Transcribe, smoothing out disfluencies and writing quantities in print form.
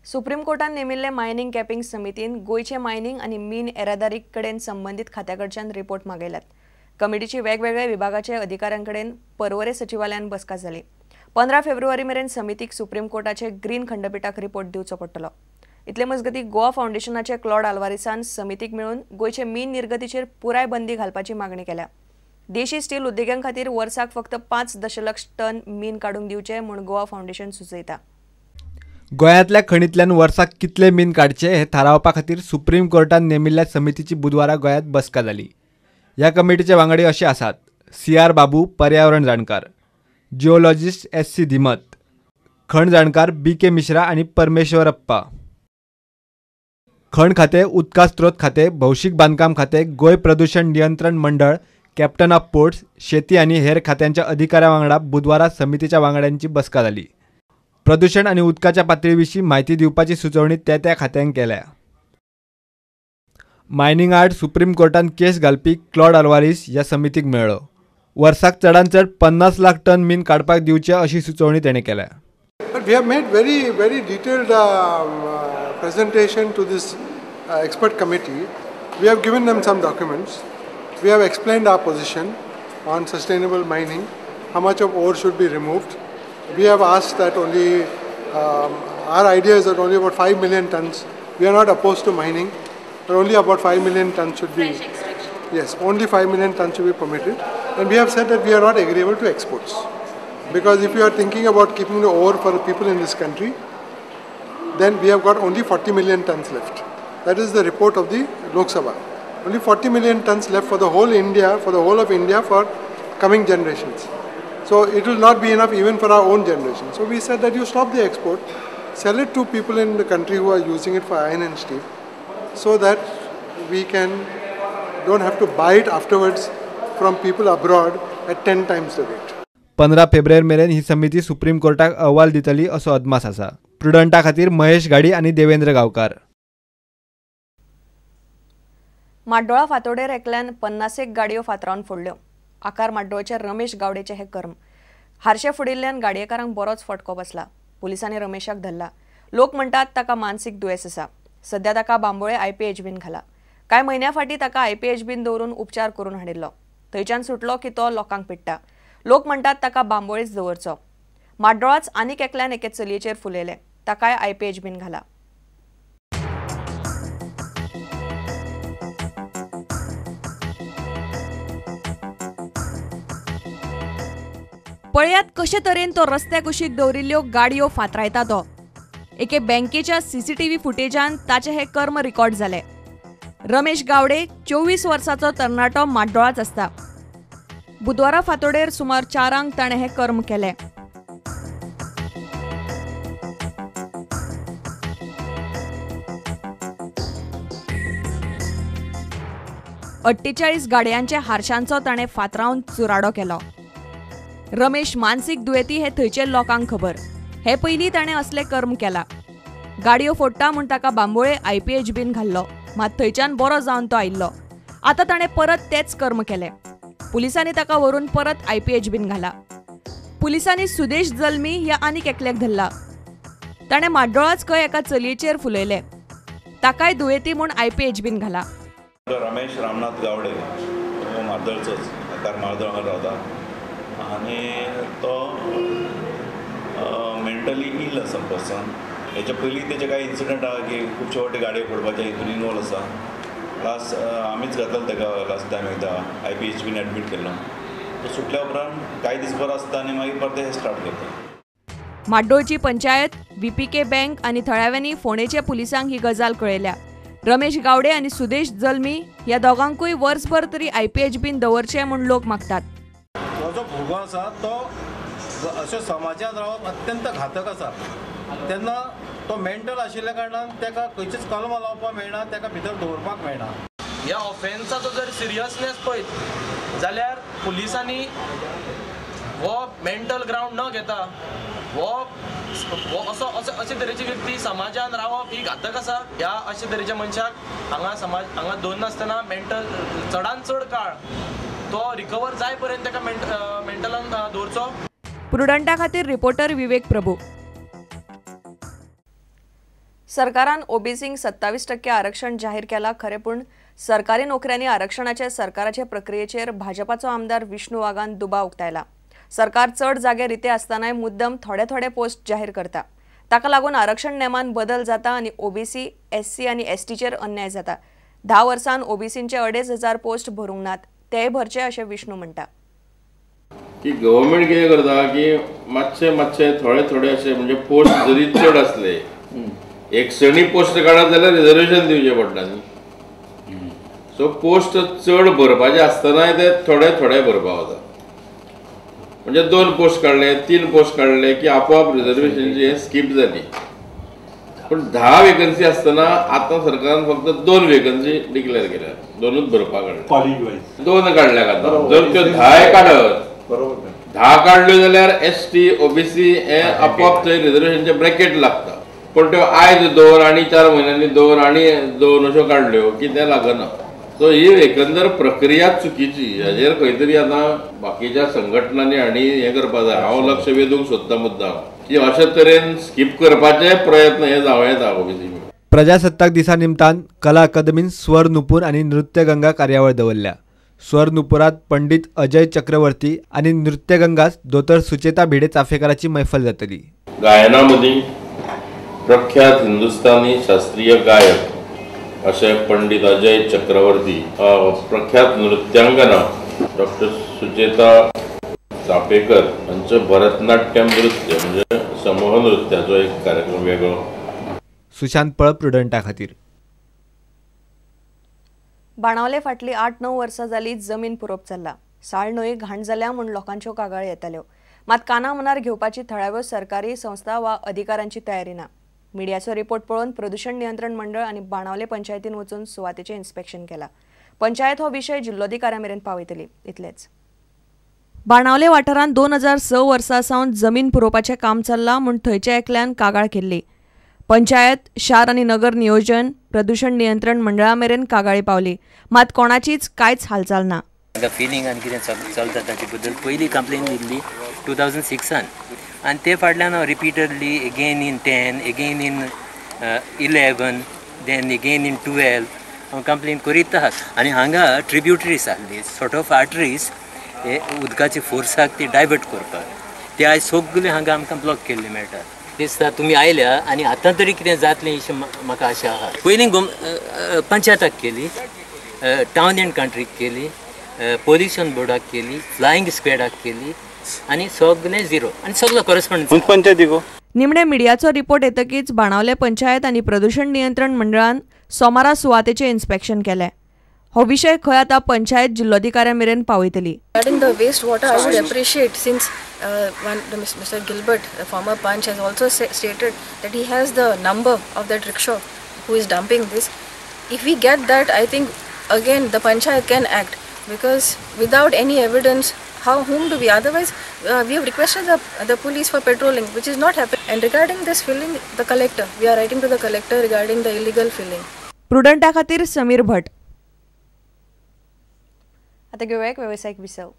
Supreme कोर्टान नेमिल्ले mining capping समितीन गोंयचे mining आनी मीन येरादारी कडेन संबंदीत खात्या कडच्यान रिपोर्ट मागयल्यात. कमिटीची वेगवेगळ्या विभागाचे अधिकाऱ्यां कडेन पर्वरे सचिवालयान बसका जाली. 15 फेब्रुवारी मेरेन समितीक सुप्रीम कोर्टाचे ग्रीन खंडपीठाक रिपोर्ट दिवचो पडटलो. इतले मजगतीं गोवा फावंडेशनाचे क्लॉड आल्वारिसान समितीक मेळून गोंयचे मीन निर्गतीचेर पुराय बंदी घालपाची मागणी केल्या. देशी स्टील उद्देगां खातीर वर्साक फक्त 5 दशलक्ष टन मीन काडूंक दिवचें म्हूण गोवा फावंडेशन सुचयता. गोंयांतल्या खणींतल्यान वर्साक कितले मीन काडचे हे थारावपा खातीर सुप्रीम कोर्टान नेमिल्ल्या समितीची बुधवारा गोंयांत बसका जाली. ह्या कमिटीचे वांगडी अशे आसात: सी.आर. बाबू, पर्यावरण जाणकार; जिओलॉजिस्ट एस.सी. धीमत, खण जाणकार बी.के. मिश्रा आनी परमेश्वरप्पा. खण खातें, उदका स्त्रोत खातें, भौशीक बांदकाम खातें, गोंय प्रदूशण नियंत्रण मंडळ, कॅप्टन ऑफ पोर्ट्स, शेती आनी हेर खात्यांच्या अधिकाऱ्यां वांगडा बुधवारा समितीच्या वांगड्यांची बसका जाली. प्रदूशण आनी उदकाच्या पातळी विशीं म्हायती दिवपाची सुचोवणी त्या त्या खात्यांक केल्या. मायनिंग आड सुप्रीम कोर्टान केस घालपी क्लॉड आल्वारीस ह्या समितीक मेळ्ळो. वर्साक चडांत चड 50 लाख टन मीन काडपाक दिवचें अशी सुचोवणी तेणें केल्या. But we have made very, very detailed presentation to this expert committee. We have given them some documents. We have explained our position on sustainable mining, how much of ore should be removed. We have asked that only, our idea is that only about 5 million tons, we are not opposed to mining, but only about 5 million tons should be, yes, only 5 million tons should be permitted. And we have said that we are not agreeable to exports. Because if you are thinking about keeping the ore for the people in this country, then we have got only 40 million tons left. That is the report of the Lok Sabha. Only 40 million tons left for the whole India, for the whole of India, for coming generations. So it will not be enough even for our own generation. So we said that you stop the export, sell it to people in the country who are using it for iron and steel, so that we can don't have to buy it afterwards from people abroad at 10 times the rate. 15 फेब्रुवारी मेरेन ही समिती supreme कोर्टाक अहवाल दितली असो अदमास आसा. प्रुडंटा खातीर महेश घाडी आनी देवेंद्र गांवकार. माड्डोळा फातोडेर एकल्यान 50 गाडयो फातरावन फोडल्यो. आकार माड्डोळचे रमेश गावडेचे हे कर्म. हारशे फोडिल्ल्यान गाडयेकारांक बरोच फटको बसला. पुलिसांनी रमेशाक धरला. लोक म्हणटात ताका मानसीक दुयेंस आसा. सध्या ताका बांबोळे आयपीएचबीन घाला. कांय म्हयन्या फाटीं ताका आयपीएचबीन दवरून उपचार करून हाडिल्लो. थंयच्यान सुटलो की तो लोकांक पिडटा. लोक म्हणटात ताका बांबोळेच दवरचो. माड्डोळाच आनीक एकल्यान एके चलयेचेर फुलयलें. ताकाय आयपीएचबीन घाला. पळयात कशे तरेन तो रस्त्या कुशीक दवरिल्ल्यो गाडयो फातरायता तो. एके बँकेच्या सीसीटीव्ही फुटेजान ताचे हे कर्म रिकॉर्ड जाले. रमेश गावडे 24 वर्साचो तरणाटो माड्डोळाच आसता. बुधवारा फातोडेर सुमार 4 ताणें हें कर्म केलें. अठ्ठेचाळीस गाडयांच्या हारशांचो ताणें फातरावन चुराडो केलो. रमेश मानसीक दुयेंती हे थंयचे लोकांक खबर. हे पयलीं ताणें असलें कर्म केला. गाडयो फोडटा म्हूण ताका बांबोळे आयपीएचबीन घाल्लो. मात थंयच्यान बरो जावन तो आयिल्लो. आतां ताणें परत तेच कर्म केलें. पुलिसांनी ताका व्हरून परत आयपीएचबीन घाला. पुलिसांनी सुदेश जल्मी ह्या आनीक एकल्याक धरला. ताणें माड्डोळाच खंय एका चलयेचेर फुलयलें. ताकाय दुयेंती म्हूण आयपीएचबीन घाला. रमेश रामनाथ गावडे हो मार्दोळचोच, आकार मार्दोळ हांगा रावता आनी तो मेंटली इल आसा पर्सन. हेच्या पयलीं तेजे कांय इन्सिडंट आहा की खुबशे फावटी गाडयो फोडपाचे हितून इनवॉल्व आसा. लास्ट आमीच घातलो ताका लास्ट टायम एकदां आयपीएचबीन एडमीट केल्लो. तो सुटल्या उपरांत कांय दीस बरो आसता आनी मागीर परते हे स्टार्ट करता. माड्डोळची पंचायत, व्हीपीके बँक आनी थळाव्यांनी फोंडेच्या पुलिसांक ही गजाल कळयल्या. रमेश गावडे आनी सुदेश जल्मी ह्या दोगांकूय वर्सभर तरी आयपीएचबीन दवरचें म्हूण लोक मागतात. हो जो भुरगो आसा तो अशें समाजांत रावप अत्यंत घातक आसा. तेन्ना तो मेंटल आशिल्ल्या कारणान ताका खंयचीच कलमां लावपाक मेळना, ताका भितर दवरपाक मेळना. ह्या ऑफेन्साचो जर सिरियसनेस पळयत जाल्यार पुलिसांनी हो मेंटल ग्रावंड न घेता हो असो अशे तरेची व्यक्ती समाजान रावप ही घातक आसा. ह्या अशे तरेच्या मनशाक हांगा समाज हांगा दवरनासतना मेंटल चडान चड काळ तो रिकवर जाय पर्यंत ताका मेंटलान दवरचो. प्रुडंटा खातीर रिपोर्टर विवेक प्रभू. सरकारान ओबीसींक 27% आरक्षण जाहीर केला खरें, पूण सरकारी नोकऱ्यांनी आरक्षणाचे सरकाराचे प्रक्रियेचेर भाजपाचो आमदार विष्णू वाघान दुबाव उक्तायला. सरकार चड जागे रिते आसतनाय मुद्दम थोडे थोडे पोस्ट जाहीर करता. ताका लागून आरक्षण नेमान बदल जाता आनी ओबीसी, एससी आनी एसटीचेर अन्याय जाता. 10 वर्सां ओबीसींचे 2500 पोस्ट भरूंक नात, तेय भरचे अशें विष्णू म्हणटा. की गव्हर्मेंट कितें करता की मातशे मातशे थोडे थोडे अशे म्हणजे पोस्ट जरी चड आसले एक सणी पोस्ट काडत जाल्यार रिजर्वेशन दिवचें पडटा न्ही. सो पोस्ट चड भरपाचे आसतनाय ते थोडे थोडे भरपा वता. म्हणजे 2 पोस्ट काडले 3 पोस्ट काडले की आपोआप रिजर्वेशनची हे स्कीप जाली. पूण 10 वेकन्सी आसतना आतां सरकारान फक्त 2 वेकन्सी डिक्लेअर केल्या, 2च भरपाक काडल्या, 2 काडल्या आतां. जर त्यो 10 काडत 10 काडल्यो जाल्यार एसटी ओबीसी हे आपोआप थंय रिजर्वेशनचे ब्रॅकेट लागता. पूण त्यो आयज 2 आनी 4 म्हयन्यांनी 2 आनी 2 अश्यो काडल्यो की तें लागना. सो ही एकंदर प्रक्रिया चुकीची. हाजेर खंय तरी आतां बाकीच्या संघटनांनी हांणी हें करपा जाय. हांव लक्ष वेधूंक सोदता मुद्दाम की अशे तरेन स्कीप करपाचे प्रयत्न हे जावं येता ओबीसी. प्रजासत्ताक दिसा निमतान कला अकादमीन स्वर नुपूर आनी नृत्यगंगा कार्यावळ दवरल्या. स्वर नुपुरात पंडित अजय चक्रवर्ती आनी नृत्यगंगास दोतोर सुचेता भिडे चाफेकराची मैफल जातली. गायना मदीं प्रख्यात हिंदुस्तानी शास्त्रीय गायक अशे पंडित अजय चक्रवर्ती, प्रख्यात नृत्यांगना डॉक्टर सुचेता चापेकर हांचो भरतनाट्यम नृत्य म्हणजे समूह नृत्याचो एक कार्यक्रम वेगळो. सुशांत पळ, प्रुडंटा खातीर. बाणावले फाटली 8-9 वर्सां जाली जमीन पुरोवप चल्ला. साळ न्हंय घाण जाल्या म्हूण लोकांच्यो कागाळी येताल्यो, मात काना मनार घेवपाची थळाव्यो सरकारी संस्था वा अधिकाऱ्यांची तयारी ना. मिडियाचो रिपोर्ट पळोवन प्रदूषण नियंत्रण मंडळ आनी बाणावले पंचायतीन वचून सुवातेचें इन्स्पेक्शन केला. पंचायत हो विशय जिल्लोधिकाऱ्या मेरेन पावयतली. इतलेंच. बाणावले वाठारांत 2006 वर्सां सावन जमीन पुरोवपाचें काम चल्लां म्हूण थंयच्या एकल्यान कागाळ केल्ली. पंचायत, शार आनी नगर नियोजन, प्रदूषण नियंत्रण मंडळा मेरेन कागाळी पावली, मात कोणाचीच कांयच हालचाल ना. फिलिंग आनी कितें चलता ताचे बद्दल पयली कंप्लेन दिल्ली 2006 आनी ते फाटल्यान हांव repeatedly again in 10, again in 11, then again in 12 हांव कंप्लेन करीत आसा. आनी हांगा ट्रिब्युटरीज आहली, सॉर्ट ऑफ आर्टरीज हे उदकाचे फोर्साक ती डायवर्ट करपाक, ते आयज सगळे हांगा आमकां ब्लॉक केल्ले मेळटात. दिसता तुमी आयल्या आनी आतां तरी कितें जातलें अशी म्हाका आशा आसा. पयलीं पंचायताक केली, टावन एंड कंट्रीक केली, पोल्युशन बोर्डाक केली, फ्लायिंग स्क्वॅडाक केली आनी सगळें झिरो आनी सगळो कॉरेस्पॉन्डन्स पंचायतीको. निमणे मिडियाचो रिपोर्ट येतकीच बाणावले पंचायत आनी प्रदूषण नियंत्रण मंडळान सोमारा सुवातेचें इन्स्पेक्शन केलें. हो विशय खंय आतां पंचायत जिल्लोधिकाऱ्या मेरेन पावयतली. Regarding the waste water, I would appreciate since Mr. Gilbert, the former Panch, has also stated that he has the number of that rickshaw who is dumping this. If we get that, I think again the panchayat can act, because without any evidence, how, whom do we? Otherwise, we have requested the police for patrolling, which is not happening. And regarding this filling, the collector, we are writing to the collector regarding the illegal filling. प्रुडंटा खातीर समीर भट. आता घेऊया एक व्यावसायिक विसव.